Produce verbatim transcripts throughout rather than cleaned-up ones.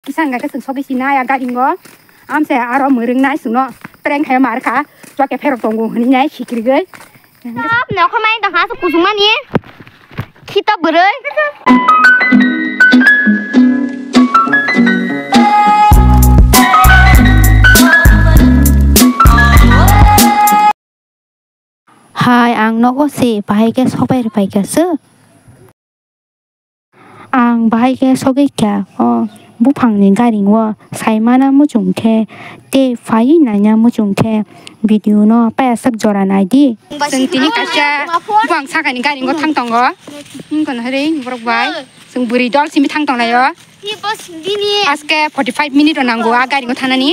Kisa hwnkha khe chwng sogwi sinai a gari o. Amse aro mwrwng nai chwngno prank khaima rwkha. Chwake pherok tongo hwnwi nai sikirigwi. Sab nokha mai tongkha aswk kuchukmani. Khita bwrwi. Hai, ang nogo se bahai khe sokbai rwphaikha se. Ang bahai khe sogwi kha o buphangni gari o saimana muchung khe tei phaiwi naina muchung khe video no payaswk jora naidi. Chwng tini kaisa buphang sakani gari o thang tongo. Wngkha na hwrwi borok bai chwng bwrwi dol simi thang tonglaio. Aske forty five minute rok nango a gari o thanani.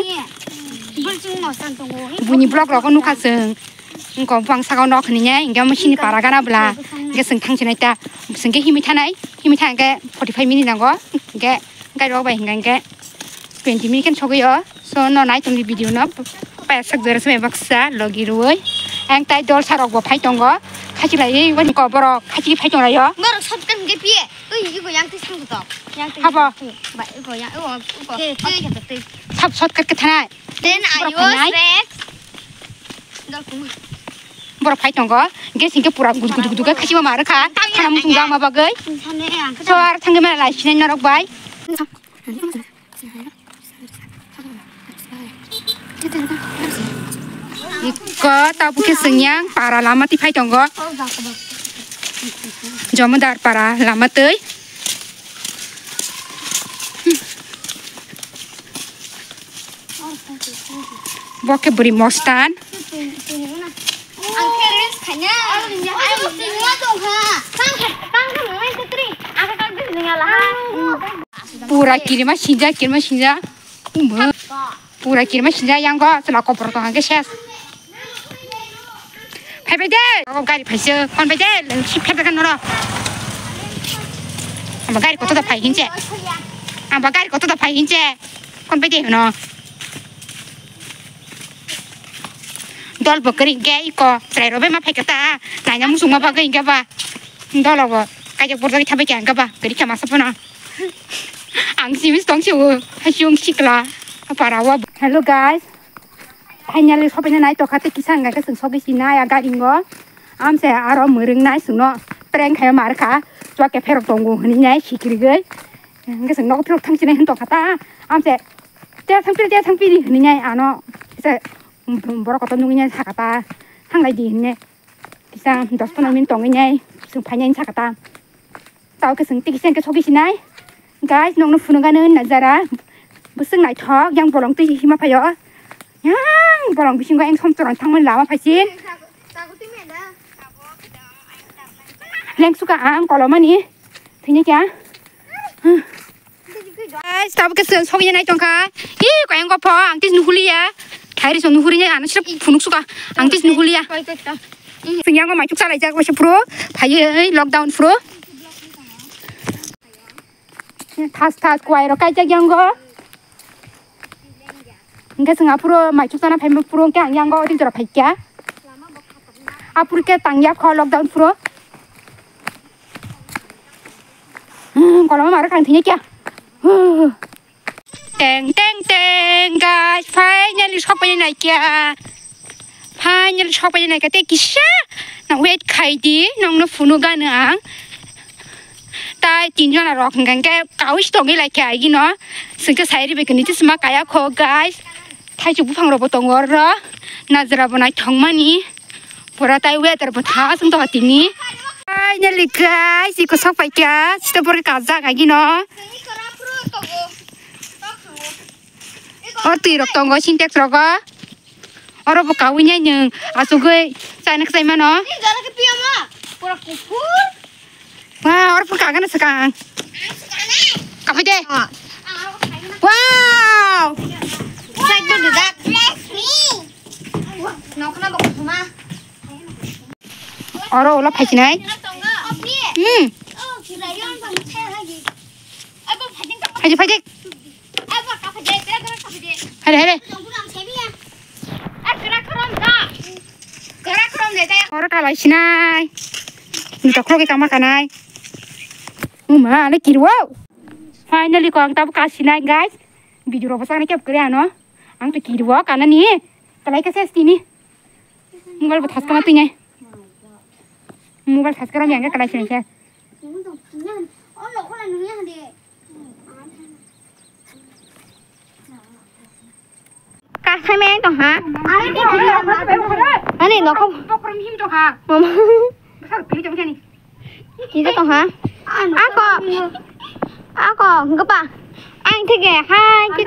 Buini vlog rogo nukha chwng. Wngkha buphang saka o nok hwnwi nai, hwnkhe omo chini para gana bwla. Hwnkhe chwng thang sinai ta. Chwng khe himwi thanai, himwi thang khe forty five minute nango. Hwnkhe gari rok bai hwnkha hwnkhe twenty minute khe sogwi o. So, no nai tongdi video no. Payaswk jora se baksa logi rwui. Ang tai dol sa rok bo phai tongo. Khachi lai wngkha borok khachi phai tong laio. Borok shortcut hwnkhe piye. Ui, iko yang twi sang to. Yang twi. Habo. Ba, iko yang, iko, iko. Ke, twi. Sab shortcut khe thanai. Then I was Rex. Borok phai tongo. Gas hwnkhe pura gudu gudu gudu khe khachima ma rwkha. Thana muchung jang ma bagwi. So, aro thangwi ma lai sinai norok bai. Iko tabuk khe chwng yang para lama twi phai tongo. Jomodar para lama twi. Bo khe bwrwi mostan. Ang khe reels khaina. Ang tongkha. Tang kha, tang kha, nang nai twi. Ang khe tang kha, nang ala. Pura kirima sinja, kirima sinja. Uma. Pura kirima sinja yang go, chwla kopor tong hangke ses. Phai bai de. Gari phaiswk, phone bai de. Leng si phai bai noro. Amba gari koto da phai hinche. Amba gari koto da phai hinche. Phone bai de no. Dol bo kwrwi hwnkhe iko chwrai rok bai ma phai kha ta, naina muchungma bagwi hwnkhe ba dol bo kaijak borjak thabai kha hwnkhe ba kwrwi kha masa phano. Ang simi tong si o, hai si wng sikla para o. Hello guys, finally sopaina nai tokha tei kisa hwnkha khe chwng sogwi sinai a gari o. Amse aro mwrwng nai chwngno prank khaima rwkha, chwake pherok tongo hwnwi nai sikirigwi. Hwnkhe chwng nogo phirok thang sinai hwn tokha ta, amse. Te thang pili, te thang pili hwnwi nai ano kisa borok kotor nugwi nai sakha ta, thanglai di hwnwi kisa dos pondro minute tongwi nai chwng phainai sakha ta. Tao khe chwng tei kisa hwnkhe sogwi sinai. Guys, nokno phunukgano najara bwswk naithok yang bolong twi hima phaio. Yang bolong bisingo yang somchoroni thangmani lama phaisin. Lengsuka ang kolomani thwini kya. Guys, tabuk khe chwng sogwi nai tongkha. Hi, koyang gopho, ang tei nuhuliya. Thairi song nuhuri nai, ano sirap phunuk suka. Ang tei nuhuliya. Chwng yango maituk salai jak, waisa phuru. Phaiwi lockdown phuru. Thas thas kuwai rok kaijak yango. Hingke chwng aphuru maichuk chana phaima phuru hingke ang yango tei jora phaikha. Aphuru khe tangya kho lockdown phuru. Hmm, koloma maro kang thini kya. Huh. Teng, teng, teng, guys, finally sokpai nai kya. Finally sokpai nai kya, tei kisa na wait khai di, nongno phunukgano ang. Tai tin jona rok hingke kawi si tongwi lai kha agi no. Singke sai ribai kani tisma kaya kho, guys. Thaichuk buphang rok bo tongo oro. Najra bo naithok mani. Pura tai weather bo tha aswng tongkha tini. Finally, guys, iko sokpai kha. Sita pore kajak agi no. O twi rok tongo, Sintex rogo. Oro bo kawi nai nwng achugwi chaina kwchai mano. Ni jora khe piyama. Pura kuphur. Wah, oro bo kagana swkang. Kaphai de. Ah. Wow. Check the dudak. Nokna bo kuphuma. Oro ulo phaisinai. Hmm. Phaidi, phaidi. Hare, hare. Oro kalai sinai. Ni tokhro ke kama kanai. Uma, ale kirwo. Finally ko ang tabuk kasinai, guys. Video rok bwsakni kep kwrwi ano. Ang to kiriwo kanani. Kalai khe ses tini. Mobile bo thaskama twinai. Mobile thaskara mi ang kalai sinai khe. Kasameng tong ha? Ani nokho. Mama. Kisa tong ha? Ako. Ako, gapa. Ang thege, hai ki,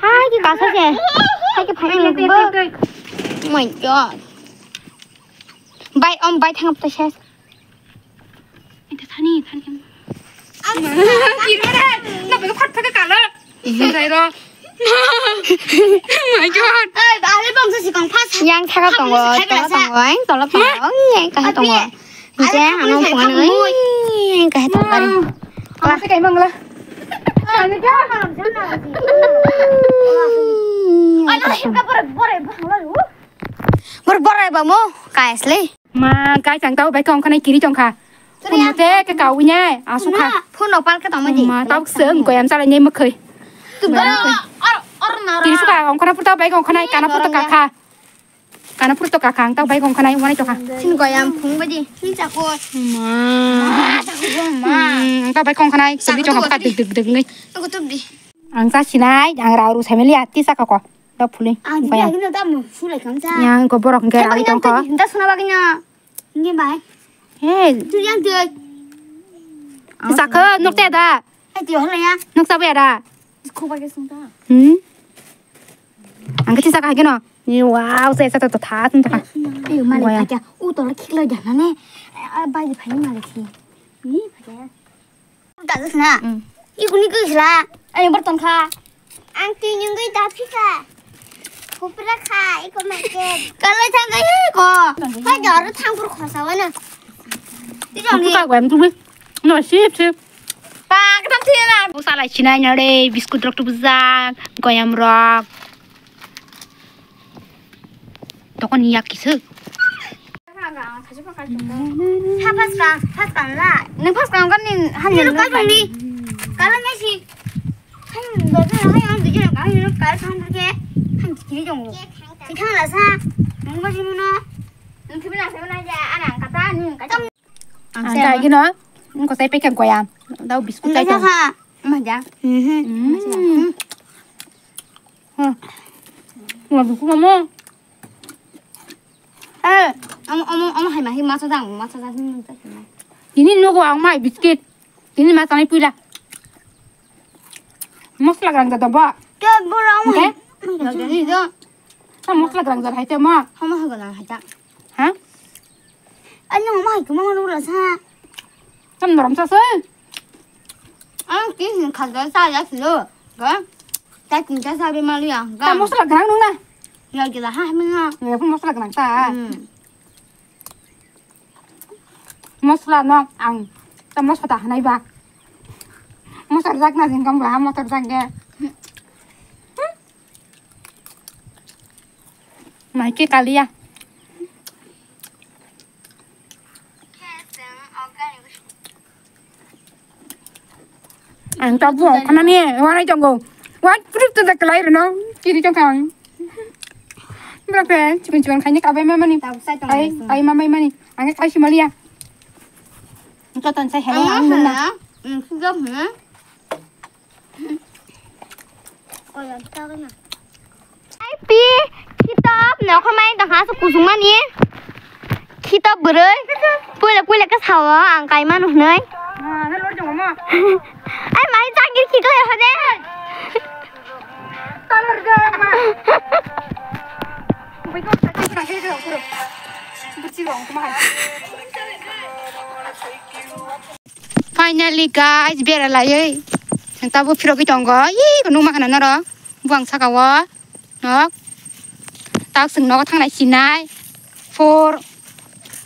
hai ki kasa se. Hai ki phai ang gapa. Oh my God. Bai, om bai thang pta ses. Ita thani, thani. Ang kiri re. Na bego khat thake kala. Rai ro. Oh my God. Ai, bale bangsa sikang phas. Yang thaka tongo, tola tongo, ang tola tongo, ang yang kahe tongo. Nje ano phone ano, ang kahe tongo. Ang se kai mangla. Ano ka? Ano himka bore bore bangla lu. Bore bore ba mo, kai asli. Ma, guys, ang tau bai kong khanai kiri tong kha. Phone te ke kau nya, asu kha. Phone no pal ke tong ma di. Ma, tau se ang koyam sala nyai makhai. Tu ba or or na. Kiri su ka ong khana purta bai kong khanai kana purta ka kha. Kana purta ka kha ang tau bai kong khanai wanai to kha. Sin koyam phung ba di. Sin chakot. Ma. Chakot ma. Hmm, ang tau bai kong khanai kiri tong kha duk duk duk ngai. Aku tup di. Ang sa sinai, ang rau ru family ati sa ka ko. Dok phulwi. Ang dia gino ta mu sulai kam sa. Yang ko borok hingke ragwi tongkho. Nta suna bagino. Ngi bai. He. Tu yang tu. Sakho nuk te da. Ai ti hola ya. Nuk sa ba da. Ko ba ke sung ta. Hmm. Ang kati sakha gino. Ni wow se sa ta ta tha sung ta. Ayo malik aja. U to khikla jana ne. Bai phai malik si. Ni phai. Dajak na. Ikuni khe sila. Ani borton kha. Ang tini ngui da phika. Khopra kha, iko mai ke. Kalai thang kai ko. Hai jaro thang pur khosa wana. Tijong ni. Ka gwa mtu. No sip sip. Pa kadam thina. Bu salai sinai nare biscuit rok tu bujang, goyam rok. Tokon yak kisu. Sa pas ka, pas ka la. Nang pas ka kan ni han ni ka ni. Kala ni si. Han do do han yang do jira ka ni ka san ke. Han kiri jong. Ki thang la sa. Nang ba jimu no. Nang kiri na sa na ja ana ka ta ni ka. Ang sa gino. Nang ko sai pe kan ko ya. Dau biscuit sai ko. Ma ja. Mhm. Hmm. Wah, buku mama. Eh, omo, omo, omo hai mahi masa jang, masa jang, hmm, tak kena. Ini nogo ang mai biscuit. Ini masa ni pula. Mosla garang jada ba. Ke bora omo. Oke. Lagi ni do. Sa mosla garang jada hai te ma. Hama ha garang hai ta. Ha? Ani omo hai kuma mana ula sa. Tam norom sa se. Ang ki hin khajal sa ya silo. Ga. Ta tin ta sa be mali ya. Ga. Ta mosla garang nung na. Ya gila ha mina. Ya pun mosla garang ta. Hmm. Mosla no ang ta mosla ta hanai ba. Mosla jak na jing kang ba mosla jak ge. Mai ke kaliya. Ang ta buang khana ni wanai tongo. Wan proof to the klai reno. Kiri tong kang. Bro ke chikun chikun khaini kabai mamani. Ai ai mamai mani. Ang kai simaliya. Engko ton sai helai ang nuna. Hmm, sudah hmm. Ai pi, khitop, nokhormai tongkha aswk kusungmani. Khitop bwrwi. Puila, puila khe sao, ang kaimano hwnwi. Ai mai changir khitop ya hode. Finally guys, bera laiwi chwng tabuk phirogwi tongo. Ih, nukma khana norok buang saka o nok. Tak chwng nogo thangnai sinai four,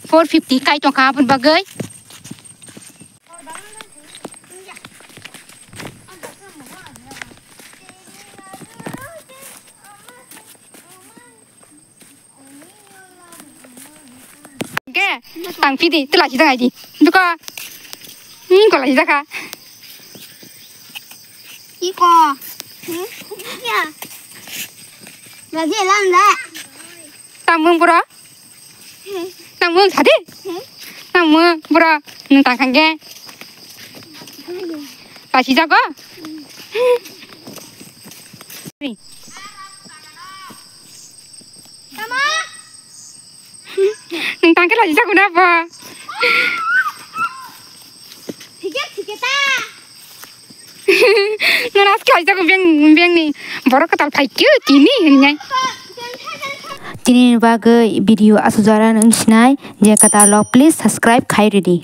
four fifty kai tongkha aboni bagwi. Ke, tang pidi, tela si tang aji. Duka. Hmm, kola si taka. Iko. Hmm? Ya. Lagi lan le. Tamung bro. Hmm. Tamung tadi. Hmm. Tamung bro. Nung tangkang ke. Pasi jago. Tama. Nung tangke lagi jago na apa? Tiket, tiket ta. Nang aske lagi jago beng, beng ni. Borok katal phai kyo tini hinai. Tini bagwi video asujara nung sinai je katal lok, please subscribe khai ridi.